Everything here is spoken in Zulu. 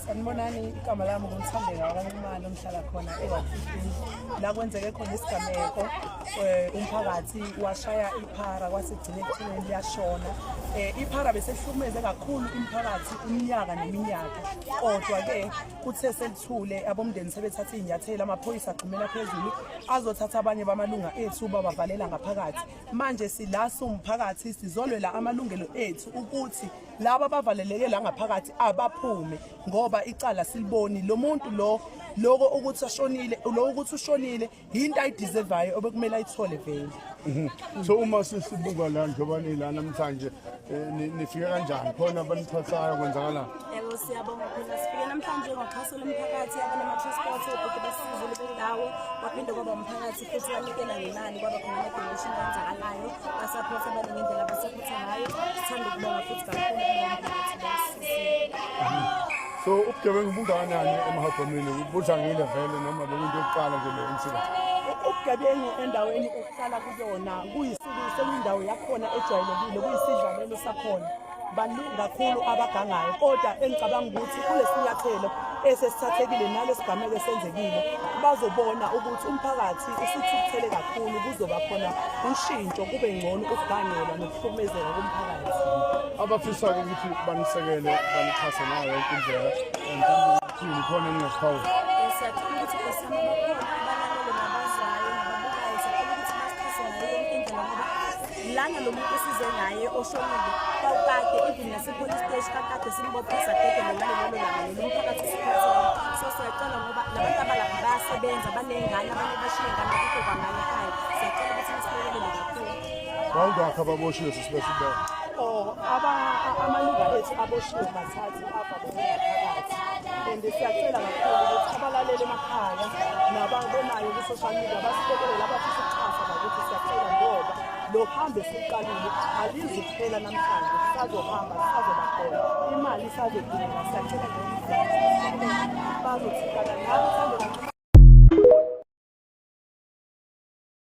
Sanibonani, igama lami nguThandeka wakaNxumalo, ngihlala khona e-Ward 15 la kwenzeke khona isigameko. Umphakathi washaya iphara, kwasigcina ekuthenini liyashona. Iphara besehlukumeze kakhulu imiphakathi iminyaka neminyaka, kodwa-ke kuthe selithule abomndeni sebethatha iy'nyathelo, amaphoyisa agxumela phezulu azothatha abanye bamalunga ethu babavalela ngaphakathi. Manje sila siwumphakathi sizolwela amalungelo ethu ukuthi laba abavaleleke la ngaphakathi abaphume, ngoba icala siliboni lo muntu lo loko ukuthi ashonile, lo ukuthi ushonile yinto ayideservayo obekumele ayithole vele. So uma sisibuka la, njengoba nila namhlanje, nifike kanjani khona abanithathayo, kwenzakalani? Yebo, siyabonga. Khona sifike namhlanje ngoxhaso lomphakathi, abanama-transport ukuthi basizile bendawo, kwaphinde kwaba umphakathi futhi wanikela ngemali, kwaba khona ama-donation ayenzakalayo, basaphotha abanye ngendlela abasaphotha ngayo. Sithanda ukubonga futhi kakhulu kulowo mphakathi basisizile. So ubugebengu bungakanani emahagomini? Budlangile vele noma bekuyinto yokuqala nje le emsika? Ubugebengu endaweni okuhlala kuyona sekuyindawo yakhona ejwayelekile, kuyisidlalelo sakhona. Baningi kakhulu abagangayo, kodwa engicabanga ukuthi kulesinyathelo esesithathekile nalesigameko esenzekile bazobona ukuthi umphakathi usuthukuthele kakhulu, kuzoba khona ushintsho, kube ngcono ukugangelwa nokuhlukumezeka komphakathi. Abafisa-ke ukuthi banisekele, banixhase ngayo yonke indlela, mhlawumbe uthini khona eningasiphawula? Siyacela ukuthi kosama bakhona abalalele nabazwayo nababukayo, siyacela ukuthi basixhase ngayo yonke indlela, ngoba lana lo muntu esize ngaye oshonile kwawukade even nase-police station kakade simbophisa dedele ngalelo langa lelo umphakathi usiphathele. So siyacela ngoba labantu abalapha bayasebenza, baney'ngane, abanye bashiye ingane, akukho kwangane ekhaya. Siyacela ukuthi nisilekelele kakhulu. Bawungakho ababoshiwe sisibesibeka? Oh, amalunga ethu aboshiwe bathathu avalelwe ngaphakathi, and siyacela kakhulu ukuthi abalaleli emakhaya nababonayo ku-social media basilekelele, abafisa ukuxhasa bakuthi siyacela, ngoba lo hambo esiluqalile alizi kuphela namhlanje, sisazohamba, sisazoba khona, imali isazodingeka. Siyacela nje bazothintana nami.